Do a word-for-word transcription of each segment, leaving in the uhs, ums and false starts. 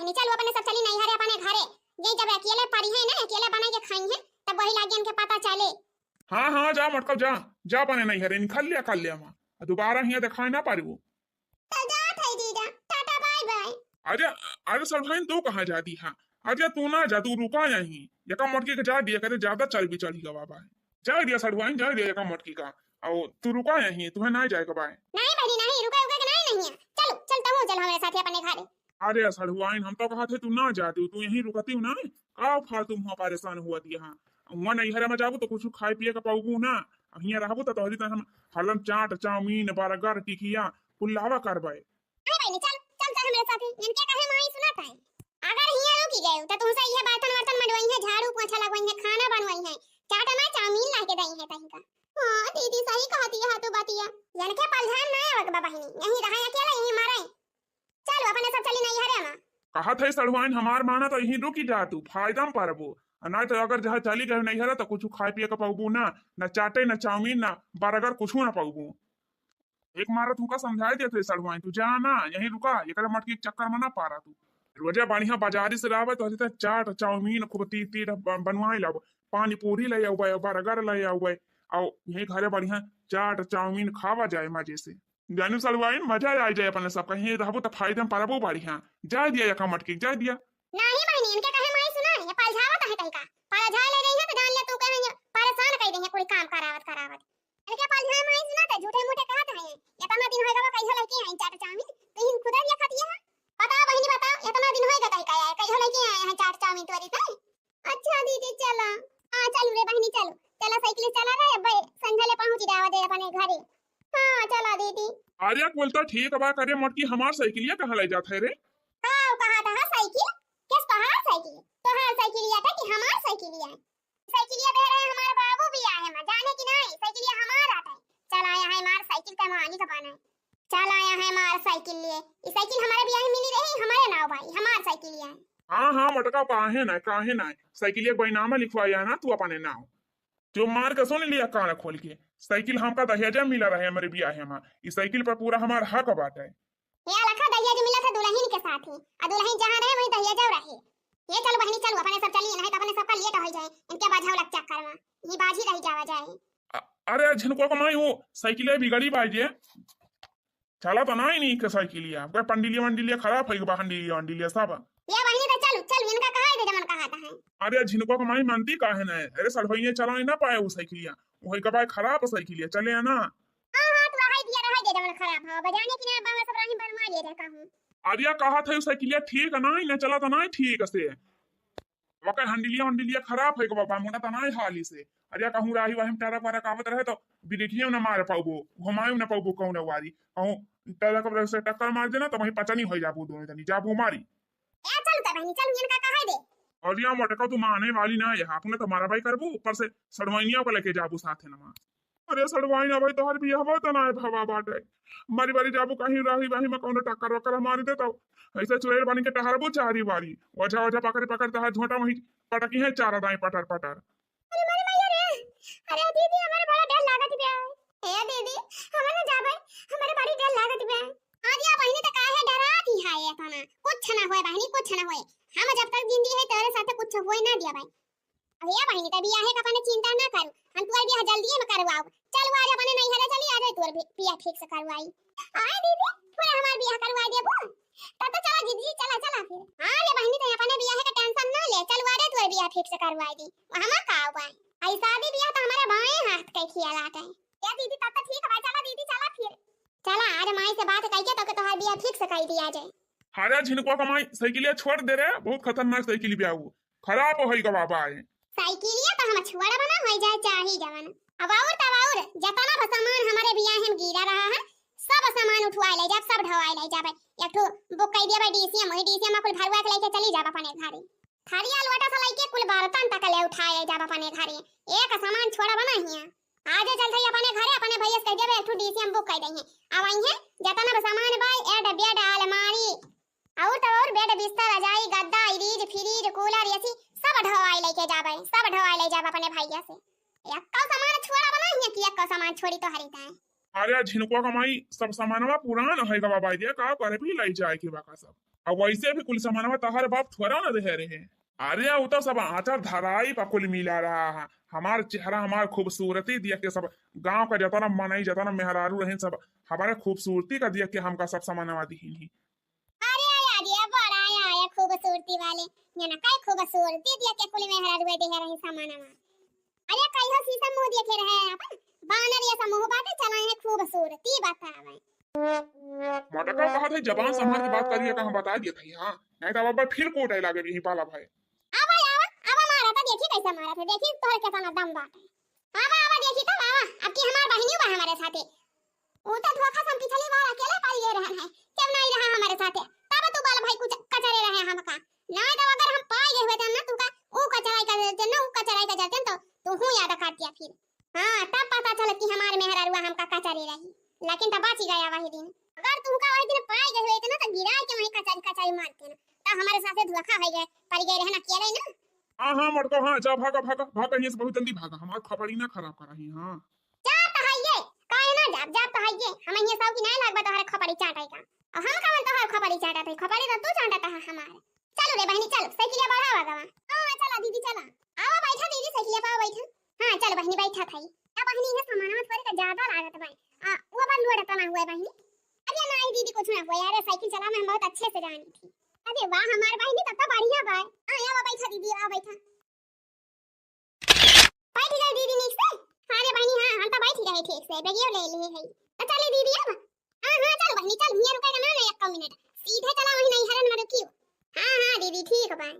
नहीं, चलू अपने सब चली नैहरे अपने घरे। ये जब अकेले पड़ी है ना, अकेले बनाई के खाई है, तब वही लागे इनके पता चले। हाँ, हाँ, जा मोटका, जा, जा अपने नैहरे, निकल लिया, कर लिया वहाँ। दोबारा हियाँ दिखाई ना पारी वो। तो जात है जीजा, टाटा बाय बाय। अरे, अरे सड़ुआइन, तू कहाँ जाती है? अरे तू ना जा, तू रुका यहीं। एका मोटकी के जाए दिया करे, ज्यादा चर्बी चढ़ी गवा बा। जाए दिया सड़ुआइन, जाए दिया एका मोटकी का। और तू रुका यहीं, तुहे ना जाए के बाय। नहीं बहिनी, नहीं, रुका, रुका के नहीं, नहीं है। चलो, चल तहूँ चल हमरे साथे अपने घरे। अरे सड़ुआइन, हम तो कहत है तू ना जाती, तू यहीं रुकती ना। का फालतू हुआ परेशान हुआ दिया, हाँ। हुआ नैहरे में जाबू तो कुछ खाए पिए के पाबू ना। हियाँ रहबू तो तोहरी तरह हम हरदम चाट, चाउमीन, बर्गर, टिकिया कुल लावा करबे। अरे बहिनी, चल, चल, चल हमरे साथे। इनके कहे माई सुनत है। अगर हियाँ रुकी गए तो तुमसे ये बर्तन वर्तन मंजवाई है, झाड़ू पोछा लगवाई है, खाना बनवाई है, चाट ना चाउमीन ला के दई है तहिका। हाँ दीदी, सही कहती है तू बतिया। इनके पलझान ना आवे के बा बहिनी, यहीं रहे अकेले, यहीं मरे। चल अपने सब चली नैहरे में। कहत है सड़ुआइन, हमार माना तो यहीं रुकी जा तू, फायदा में परबू। आ ना तो अगर जहाँ चली गए नैहरे तो कुछ खाए पिए के पाबू ना, ना चाटे, ना चाउमीन, ना बर्गर, कुछ ना पाबू। एक मारा तुमका समझाए देत है सड़ुआइन, तू जा ना, यहीं रुका, एकरे मटकी के चक्कर में ना पारा तू। रोजे बढ़िया बाजारी से लावे तो हरी चाट, चाउमीन खूब तीर तीर ब-, बनवाए लाओ, पानी पूरी ले आवे, बर्गर ले आवे, और यहीं घरे बढ़िया चाट, चाउमीन खावा जाए मजे से। जानू सड़ुआइन, मजा आ जाए अपने सबका, यहीं रहबो तो फायदा में परबो बढ़िया। जाए दिया एका मटकी, जाए दिया। नहीं बहिनी, इनके कहे माई सुना है, पलझावत है तहिका। पलझाए ले रही है तो जान ले तू कहे परेशान कर दे है, कोई काम करावत करावत। इनके पलझाए माई सुना तो झूठे मूठे कहत है। इतना दिन होए गवा कहियो लेके आई चाट चाउमीन, तू ही खुदे भी खाती है। बताओ बहिनी बताओ, इतना दिन होए गवा कहियो लेके आए हैं चाट चाउमीन तोरी से। अच्छा दीदी चला। हाँ चलू रे बहिनी चलू, चला साइकिल चला रे, अब संझा ले पहुँच जावा दे अपने घरे। हाँ चला दीदी। अरे बोलता ठीक बा, करे मोटकी हमार साइकिलिया कहाँ ले जात है रे? का कहा था साइकिल? किस तोहार साइकिल? तोहार साइकिलिया था कि हमार साइकिलिया? साइकिलिया दे रहे हमार बाबू भी आए हैं, जाने की नहीं, साइकिलिया हमार आता है। चला आया है हमार साइकिल का मालिक बना है। चला आया है हमार साइकिल लिए। ई साइकिल हमारे बियाह में मिली रही, हमारे नाव भाई, हमार साइकिलिया है। हाँ, हाँ, मोटका, काहे ना, काहे ना। साइकिलिया के बैनामा लिखवाया ना तू अपने नाव। जो मार के सुन लिया कान खोल के, साइकिल हमका दहेजा मिला रहे हमरे बियाह में। ई साइकिल पर पूरा हमार हक बाटे। ये लखा दहेज मिला था दुल्हन के साथ ही, आ दुल्हन जहाँ रहे वहीं दहेजा रहे। ये चल बहिनी चल, अपने सब चली, नहीं तो अपने सबका लेट हो जाए, इनके बाझा वाला चक्कर में, ये बाझी रही जावा जाए। अ-, अरे झिनकुआ के माई, वो साइकिल बिगड़ी बाजे। चला तो ना ही नहीं के साइकिलिया, कोई पंडिलिया वंडिलिया खराब है, बहंडिलिया वंडिलिया सब। ये बहिनी तो चल, चल, इनका कहा है, जमन कहा था है। अरे झिनकुआ के माई मानती काहे ना है? अरे सड़वैया चला ही ना पाए वो साइकिलिया, वही का बाय खराब साइकिलिया, चले है ना। हाँ, हाँ, तू रहाई दिया, रहाई दे, जमन खराब है, बजाने की ना बाबा सब राही बनवा लिए रहे कहूँ। अरे कहा था वो साइकिलिया ठीक है ना, ना चला तो ना ठीक से। वकर हंडिलिया वंडिलिया खराब है बाबा, मोटा तना है हाली से। अरे कहूँ राही वाही में टरक वरक आवत रहे तो ब्रेकियो न मार पाउबो, घुमायो न पाउबो कौनो वारी। कहूँ टरक वरक से टक्कर मार देना तो वहीं पचनी हो जाबो दोनों जनी, जाबो मारी। ए चल तो बहिनी चल, इनका कहा दे। अरे मोटका तू माने वाली ना है, अपने तो मारा भाई करबो, ऊपर से सड़वैनिया को लेके जाबो साथ है नमा। अरे सड़वाइन, अबे तोहर बियाहवा त नाय भवा बाटे। मरी बारी जाबू कहीं राही वाही में कौनो टक्कर वक्कर मारी देतौ। ऐसे चुड़ैल बन के टहरबू चारी बारी। ओझा ओझा पकड़ पकड़ तोहर झोंटा वहीं पटकी है चारा दाई पटर पटर। अरे मरे मैया रे। अरे दीदी, हमारे बड़ा डर लागत बा। ए दीदी, हम ना जाबे, हमारे बड़ी डर लागत बा। अरे बहिनी, त काहे डराती है इतना? कुछ ना होए बहिनी, कुछ ना होए। हम जब तक जिंदी है तोरे साथ कुछ होए ना दिया भाई। अरे बहिनी, त बियाहे का अपने चिंता ना करू, हम तोर बियाह जल्दी में करवाओ। चल आज अपने नैहरे चली, आज तोर बि-, बियाह ठीक से करवाई। आए दीदी, पूरा हमार बियाह करवा देबो। तब तो चला दीदी, चला, चला फिर। हाँ रे बहिनी, तो अपने बियाहे का टेंशन ना ले, चल आज तोर बियाह ठीक से करवाई दी। हमार का उपाय? आई शादी बियाह तो हमारे बाएं हाथ के खियालात है। या दीदी, तब तो ठीक है, चला दीदी, चला फिर। चला, आज माई से बात करके तो के तोहार बियाह ठीक से कर दिया जाए। अरे झिनकुआ का माई, साइकिलिया छोड़ दे रे, बहुत खतरनाक साइकिल बियाह वो। खराब होई गवा बाय। साइकिलिया तो हम छोड़बा ना, होई जाए चाहे जवन। अब और तब और, जतना भी सामान हमारे बियाह में गिरा रहा है, सब सामान उठवाए ले जाब, सब ढोवाए ले जाब। एक ठो बुक कर दिया भाई डीसीएम, वही डीसीएम में कुल भरवा के लेके चली जाब अपने घरे। थरिया लोटा से लेके कुल बर्तन तक ले उठाए ले जाब अपने घरे। एक सामान छोड़बा ना हिया। आज चल थई अपने घरे, अपने भैया से कह देबे, एक ठो डीसीएम बुक कर दई है। अब आई है, जतना भी सामान बा, एड, बेड, अलमारी, और तो और बेड, बिस्तर, रजाई, गद्दा, इरीज, फ्रीज, कूलर, एसी, सब ढोवाई लेके जाबे, सब ढोवाई ले जाबे अपने भैया से। एक्को सामान छोड़ा बना हिया कि एक्को सामान छोड़ी तो हरी ताए। अरे झिनकुआ का माई, सब सामानवा पुरान है गवा बाय दिया, का करे भी लाई जाए के बाका सब। अब वैसे भी कुल सामानवा तोहर बाप थोड़ा ना देहे रहे। अरे, उ तो सब आँचर धराई पर कुल मिला रहा है। हमार चेहरा, हमार खूबसूरती दिया के सब गाँव का जतना मनई, जतना मेहरारू रहे, सब हमारे खूबसूरती का दिया के हमका सब सामानवा दिहिन ही। अरे, आया रे, बड़ा आया, आया खूबसूरती वाले। ये ना कई खूबसूरती दिया के कुल मेहरारू दे रहे सामानवा। अरे, कहियो शीशा मुँह देखे रहे अपन, बानर ये समूह बाटे, चला है खूबसूरती बतावे। मटका कहत है, जबान संभाल के बात करिए, का हम बता दिए था, हाँ? नहीं तो अब फिर कोर्ट आए लागे यहीं पाला भाई। आवा, आवा, आवा, मारा था, देखी कैसे मारा था, देखी तोहरे केतना दम बाटे। आवा, आवा, देखी तब, आवा, अब की हमार बहिनी बा हमारे साथे। उ तो धोखा से हम पिछली बार अकेले पाई गए रहन है, जब नहीं रहा हमारे साथे, तब तू बाल भाई कुछ कचरे रहे हमका। नहीं तो अगर हम पाई गए हुए थे ना, तू का, उ कचराई का देते ना, उ कचराई का देते तो तू हूँ याद काट दिया फिर। हाँ, तब पता चलत कि हमार मेहरारुआ हमका कचरे रही, लेकिन तब बच गया वही दिन। अगर तुमका वही दिन पाई गए हुए थे ना, तो गिरा के वहीं कचरी कचरी मारते ना, तो हमारे साथे धोखा हो गए, पड़ गए रहे ना, अकेले ना। हाँ, हाँ, मटको, हाँ, जा, भागा, भागा, भागा, यहाँ से बहुत जल्दी भागा, हमार खपड़ी ना खराब करा ही, हाँ। जात हइये, काहे ना जाब, जात हइये, हम इहाँ सब की नाय लागबा तोहरे खपड़ी चाटे का। और हम कवन तोहर खपड़ी चाटत हई, खपड़ी तो तू चाटत ह हमार। चलो रे बहिनी, चलो, साइकिलिया बढ़ावा गवा। हाँ, चला दीदी, चला। आवा बैठा दीदी, साइकिलिया पावा बैठा। हाँ, चलो बहिनी, बैठा थाई। अब बहिनी, ये सामानवा थोड़े का ज्यादा लागत बा। आ, वो पर लोड तना हुआ बहिनी। अरे नाहीं दीदी, कुछ ना हुआ यार, साइकिल चलावे हम बहुत अच्छे से जानी थी। अरे वाह हमार बहिनी, तब तो बढ़िया बा। हाँ, आवा बैठा दीदी, आवा बैठा। बैठ गए दीदी नीक से? हाँ रे बहिनी, हाँ, हम तो बैठ गए ठीक से, बैगियो ले लिए है। तो चली दीदी अब। हाँ, हाँ, चल बहिनी, चल, हियाँ रुकेगा ना, ना, एक मिनट, सीधे चला वहीं नैहरन में रुकियो। हाँ, हाँ दीदी, ठीक बा।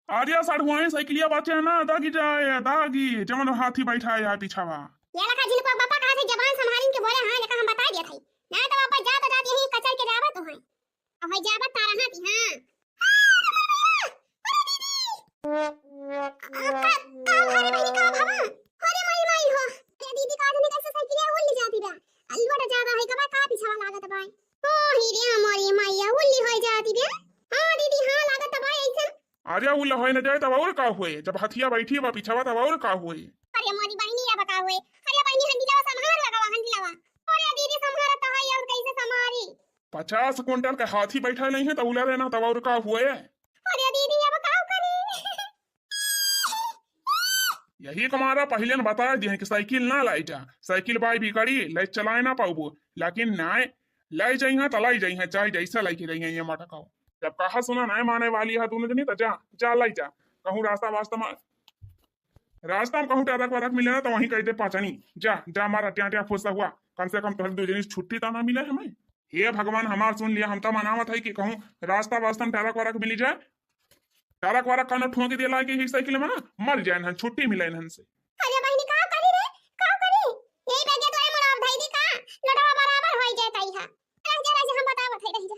अरे सड़ुआइन, साइकिलिया बाचे ना, दागी जाए, दागी, जवन हाथी बैठा है यहाँ पीछावा। ये लखा जिनको पापा कहा थे, जबान संभालिन के बोले, हाँ, लेका हम बता दिया था। ना तो पापा जा तो जात यहीं कचर के जावा तो है। अब है जावा तारा हाथी, हाँ। अरे दीदी! आ, का, का भा रे बहिनी, का भा? अरे माई, माई हो। अरे दीदी, का जाने कैसे साइकिलिया उल्ली जाती बा। अलवट ज्यादा है का बा, का पीछावा लागत बा। ओ ही रे हमारी माइया, उल्ली होई जाती बा। हाँ दीदी, हाँ लागत बा ऐसन। अरे उल्ला होई न जाए तब और का हुए, जब हथिया बैठी बा पीछावा तब और का हुए। अरे मोरी बहिनी अब का हुए। अरे बहिनी हंडिलवा संभार लगावा, हंडिलवा। अरे दीदी संभार तो है और कैसे संभारी? पचास कुंटल के हाथी बैठा नहीं है, तो उला रहना, तब और का हुए? अरे दीदी, अब का करी? यही के मारा पहिले न बता दिए कि साइकिल ना लाई जा, साइकिल बाई बिगड़ी, लाई चलाए ना पाउबो, लेकिन नाय, लाई जाइहा तो लाई जाइहा, चाहे जैसा लाई के जाइहा, ये मटकाओ। जब कहा सुना नाय माने वाली है दोनों जनी, तो जा, जा लाई जा, कहूँ रास्ता वास्ता में, रास्ता में कहूँ टरक वरक मिले ना, तो वहीं कह दे पाचनी, जा, जा मारा ट्या ट्या फुसा हुआ, कम से कम तोहरे दो जनी छुट्टी तो ना मिले हमें। हे भगवान, हमार सुन लिया, हम तो मनावत है कि कहूँ रास्ता वास्ता में टरक वरक मिली जाए, टरक वरक कौनो ठोंक दिया लागे ही साइकिल में ना, मर जाए इन्हन, छुट्टी मिले इन्हन से। अरे बहिनी, का करी रे, का करी? यही बेगे तोरे मुड़ा धई दी का? लोटवा बराबर होई जाए तई हा। रह जा, रह जा, हम बतावत है, रह जा।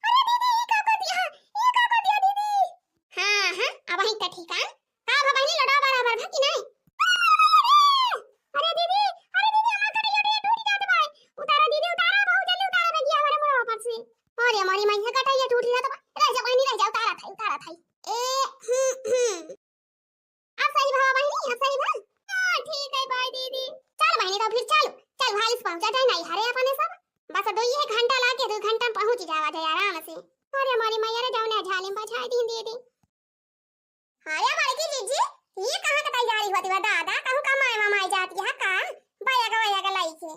अरे दीदी, ई का कर दिया? ई का कर दिया दीदी? हाँ, हाँ, अब ही तो ठीक है। का भा बहिनी, लोटवा बराबर भा कि नहीं? अरे दीदी, अरे दीदी, हमार कटैया टूट जात बा। उतारा दीदी, उतारा, बहुत जल्दी उतारा बेगिया हमारे मुड़वा पर से। अरे हमारी माई, कटैया टूट जात बा। रह जा बहिनी, रह जा, उतारा था, उतारा था। ए, हम्म, हम्म। अब सही भा बहिनी, अब सही भा? हाँ, ठीक है, बाय दीदी। चल बहिनी, तो फिर चल, चल भाई, से पहुँचा जाए नहीं हरे अपने सब। बस दो ये घंटा लागे, दो घंटा में पहुँच जावा जाए आराम से। अरे हमारी मैया रे, जौने झाली में बझाई दी दीदी। अरे बड़की जीजी, ये कहाँ के तैयारी होती बा दादा? कहूँ कमाए वमाए जाती है का? बैग वैग लाई के।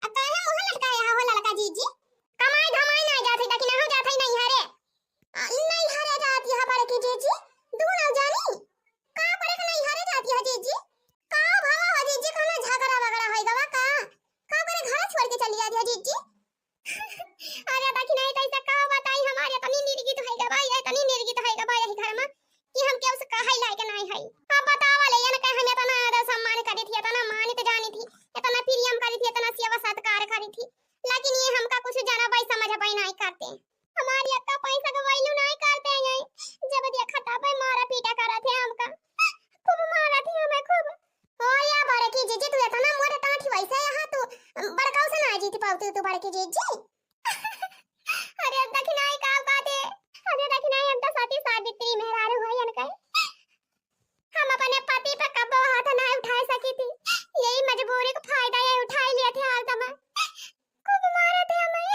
अब काहे मुँह लटकाए हो ललका जीजी? कमाई धमाई ना जात है, ताकि ना हो जात है नैहरे। आ, नैहरे जाती है बड़की जीजी, दोनों जानी। का करे के नैहरे जाती है जीजी? का भवा हो जीजी, कौनो झगड़ा वगड़ा होई गवा का? का करे घर छोड़ के चली जाती है जीजी? अरे देखी नहीं, कैसे का बताई, हमारे इतनी निर्गित है गवा, ये इतनी निर्गित है गवा यही घर में कि हम केहू से कहै लायक नहीं है। अब बतावा ले, ये न कहे हम इतना आदर सम्मान करी थी, इतना मानित जानी थी, इतना प्रियम करी थी, इतना सेवा सत्कार करी थी, लेकिन ये हमका कुछ जाना भाई समझ भाई नहीं करते। हमारी अक्का पैसा का value नहीं करते हैं, जब देखा तब मारा पीटा करा थे हमका, खूब मारा थे हमें खूब। और या बड़की जीजी, तू इतना मोटे टाँठी वैसे यहाँ तू बड़काऊ से ना जीत पाऊ तू, तू बड़की जीजी। अरे अब देखी नहीं का बात है, अरे देखी नहीं, हम तो सती सावित्री मेहरारू है इनका। हम अपने पति पे कब्बो हाथ ना उठा सकी थी, यही मजबूरी का फायदा ये उठा लिए थे हाल तमा। खूब मारा थे हमें।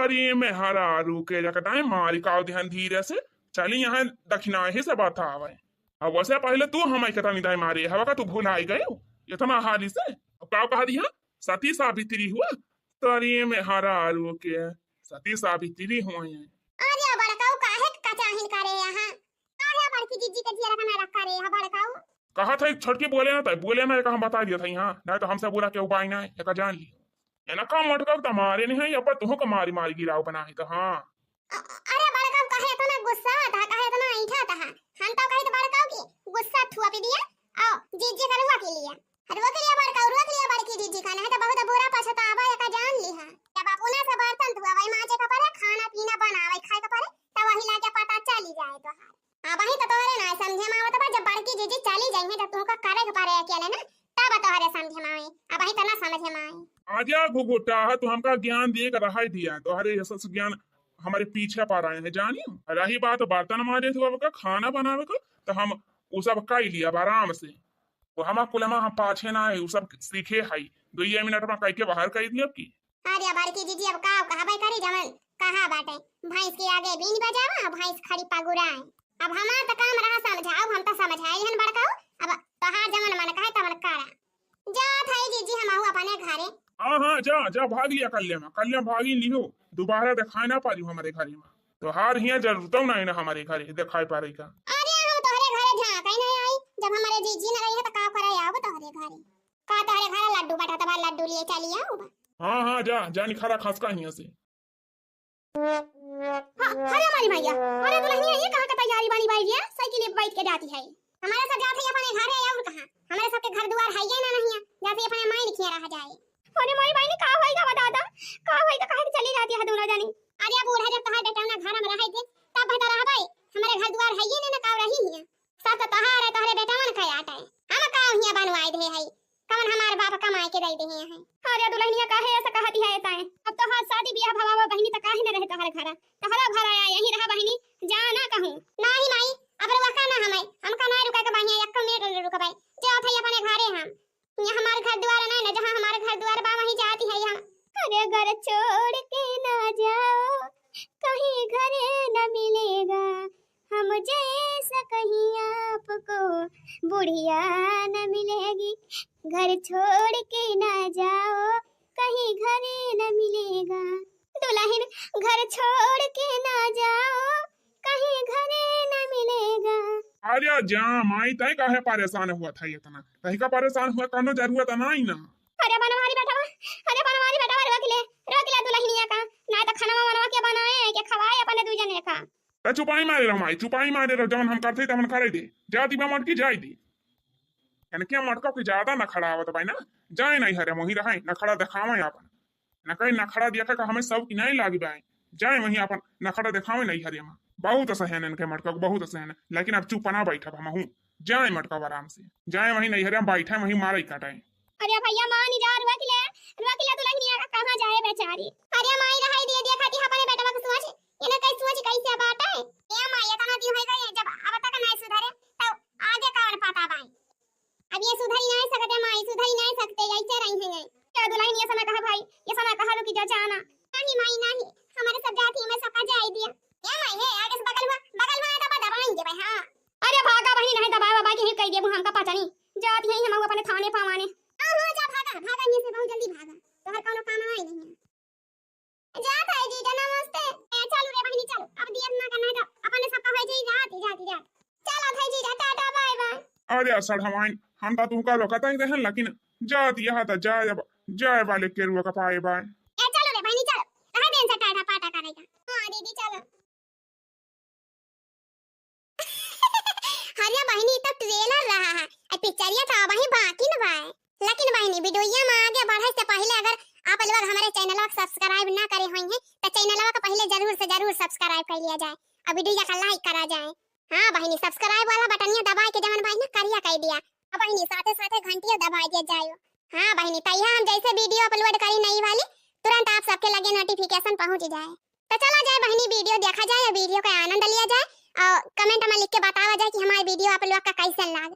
अरे मेहरारू के जकटाए मारी काव दिहन धीरे से, चली यहाँ दखिनाही से बतावे। अब वैसे पहिले तू हमइ के तनी दाई मारे हवा का, तू भुलाई गयो इतना हाली से? अब काव कहा दिया? सती सावित्री हुआ। तरी मेहरारू के सती सावित्री हुआ है। अरे बड़काऊ काहे के कचाहिन करे यहाँ? अरे बड़की जीजी के जियरा का ना रखा रे यहाँ बड़काऊ। कहा था छोटकी बोले ना, तो बोले ना, एक हम बता दिया था यहाँ, नहीं तो हमसे बोला केहू बाई ना, एक जान ली। एना का मटका त मारे नहीं है, अब तुहू का मारी मारी गिराव बना है तो हाँ। अ-, अरे बड़काऊ काहे इतना गुस्सा था, काहे इतना ऐंठा था? हम तो कही तो बड़काऊ की गुस्सा थुआ पी दिया, आओ जीजी का रुआ के लिए। अरे वो के लिए बड़काऊ, रुआ के लिए बड़की जीजी का, नहीं तो बहुत बुरा पछतावा एका जान ली है। जब अपना से बर्तन धुआवे, माजे का परे, खाना पीना बनावे, खाए का परे, तब वही लागे पता चली जाए तो। अबहीं तो तोहरे ना समझे में आवत बा, जब बड़की जीजी चली जाई है, जब तुमका करे के परे अकेले ना, तब तोहरे समझे में आई। अबहीं तो ना समझे में आई। आजा घुघुटा, तू हमका ज्ञान दिए के रहाई दिया, तोहरे ये सब ज्ञान हमारे पीछे पड़ रहे हैं, जानी। रही बात बर्तन माजे धोवे का, खाना बनावे का, तो हम उ सब कई लिया आराम से। वो हमार कुलमा हम पाछे ना है, उ सब सीखे है, दुइये मिनट में कई के बाहर कई दिया की। अरे बड़की जीजी, अब का कहबे करी, जवन कहा बाटे, भैंस के आगे बीन बजावा, भैंस खड़ी पगुराए। अब हमार तो काम रहा समझाओ, हम तो समझाई हन बड़काऊ, अब तोहार जवन मन कहे तवन करा। जात है जीजी, हम आहू अपने घरे। हाँ, हाँ, जा, जा, भाग लिया कल्याण, कल्याण भागी लिहो, दोबारा दिखाई ना पारी हमारे घरे में। तोहार हियाँ जरूरतौ ना है ना हमारे घरे दिखाई पारे का। अरे हम तोहरे घरे झांके नहीं आई, जब हमारे जीजी न रही है तो का करे आबो तोहरे घरे? का तोहरे घरे लड्डू बटा तबा लड्डू लिए चली आऊ बा। हाँ, हाँ, जा, जा निखारा खसका हियाँ से। हाँ, अरे हमारी मैया, अरे दुल्हनिया ये कहाँ का तैयारी बनी बाई ये? साइकिल पे बैठ के जाती है। हमारे सब जात है अपने घरे और कहाँ? हमारे सबके घर दुआर है ये ना नहीं है, जाते अपने माई लिखिए रहा जाए। अरे माई बहिनी का होई गा दादा, का होई गा, काहे के चली जाती है दोनों जनी? अरे बूढ़ा जब तोहार बेटा ना घर में रहे थे, तब बेहतर रहबे, हमारे घर दुआर है ये ना, ना का रही है। सब तो तोहार है, तोहरे बेटवन का आटे। हम का हियाँ बनवाए दे है, कवन हमार बाप कमाए के दे दे है। अरे दुल्हनिया काहे ऐसा कहती है ताए? अब तोहार शादी बियाह भवा बहिनी तो काहे न रहे तोहरे घर? तोहरा घर आया यहीं रहा बहिनी, जा ना कहूँ। नहीं माई, अब रुका ना हमें, हमका ना रुका के बहिया, एक मिनट रुकबे, जात है अपने घरे हम। यहाँ हमार घर दुआर नहीं ना, जहाँ हमार घर दुआर बा वहीं जाती है हम। अरे घर छोड़ के ना जाओ, कहीं घरे न मिलेगा हम जैसा कहीं आपको बुढ़िया न मिलेगी। घर छोड़ के ना जाओ, कहीं घरे न मिलेगा। दुल्हन घर छोड़ के ना जाओ, कहीं घरे न मिलेगा। अरे जा माई, तय काहे परेशान हुआ था इतना? तय का परेशान हुआ, कोनो जरूरत नहीं ना। अरे बनवारी बेटवा, अरे बनवारी बेटवा, रोक ले, रोक ले दुल्हनिया का, ना तो खाना बनवा के बनाए के खवाए अपने दू जने का। त चुपाई मारे रहो माई, चुपाई मारे रहो, जवन हम करते तवन करे दे। जाती बा मटकी, जाई दी। इनके मटका के ज्यादा नखड़ा आवत बा ना, जाए नहीं हरे मोही रहे, नखड़ा देखावे अपन। न कहीं नखड़ा देखा का हमें सब की नहीं लागी बाय। जाए वहीं अपन नखड़ा देखावे नहीं हरे माँ। बहुत सहन इनके मटका को, बहुत सहन। लेकिन अब चुप ना बैठब हमहू। जाए मटका आराम से। जाए वहीं नहीं हरे बैठे, वहीं मारे काटे। अरे भैया मान जा, रुआ के ले, रुआ के ले दुल्हनिया का कहाँ जाए बेचारी। अरे माई रहाई दिए, देखा थी अपने बेटवा के सोच, इन्हें कई सोच कैसे बाटे। ए माई इतना दिन हो गए जब अब तक नहीं सुधरे, तो आगे कौन पता बाई। अब ये सुधरी नहीं सकते माई, सुधरी नहीं सकते, ऐसे रही हैं ये। क्या दुल्हन ये समय कहा भाई, ये समय कहा रुकी जा जाना। नहीं माई नहीं, हमारे सब जाती में सबका जाए दिया। ए माई हे, आगे से बगल हुआ, बगल हुआ तो दबाएंगे भाई। हाँ। अरे भागा बहिनी, नहीं दबाए बाबा के ही कह दिए हमका पता नहीं। जाती है हम अपने थाने पावाने। हाँ हाँ जा भागा, भागा ये से बहुत जल्दी भागा। तोहर कोनो काम आए नहीं है। जात है जीजा, नमस्ते। ए, चलू रे बहिनी, चलू। अब दियत ना करना है तो अपने सबका हो जाई, जाती, जाती, जाती। चलो भाई जीजा, टाटा, बाय, बाय। अरे असर हमाइन, हम तो तुमका लोका तक देहन, लेकिन जात यहाँ तो जाए, अब जाए वाले के रुआ का पाए बाय। ए, चलो रे बहिनी, चलो। रहे दिन से टाटा पाटा करेगा। हाँ दीदी, चलो। अरे बहिनी, ई तो trailer रहा है, आ पिक्चरिया तो अबही बाकी न बा। लेकिन बहिनी, वीडियोया में आगे बढ़े से पहले अगर आप लोग हमारे चैनलवा के subscribe ना करे होइहें, तो चैनलवा के पहले जरूर से जरूर subscribe कर लिया जाए और वीडियो का like करा जाए। हाँ बहिनी, subscribe वाला बटनिया दबाए के जवन बहिनी करिया कर दिया। अब बहिनी, साथे साथे घंटिया दबाए दिया जाए। हाँ बहिनी, तैया हम जैसे वीडियो upload करी नई वाली, तुरंत आप सबके लगे notification पहुँच जाए। तो चला जाए बहिनी, वीडियो देखा जाए और वीडियो का आनंद लिया जाए और comment में लिख के बतावा जाए कि हमारे वीडियो आप लोग का कैसन लाग।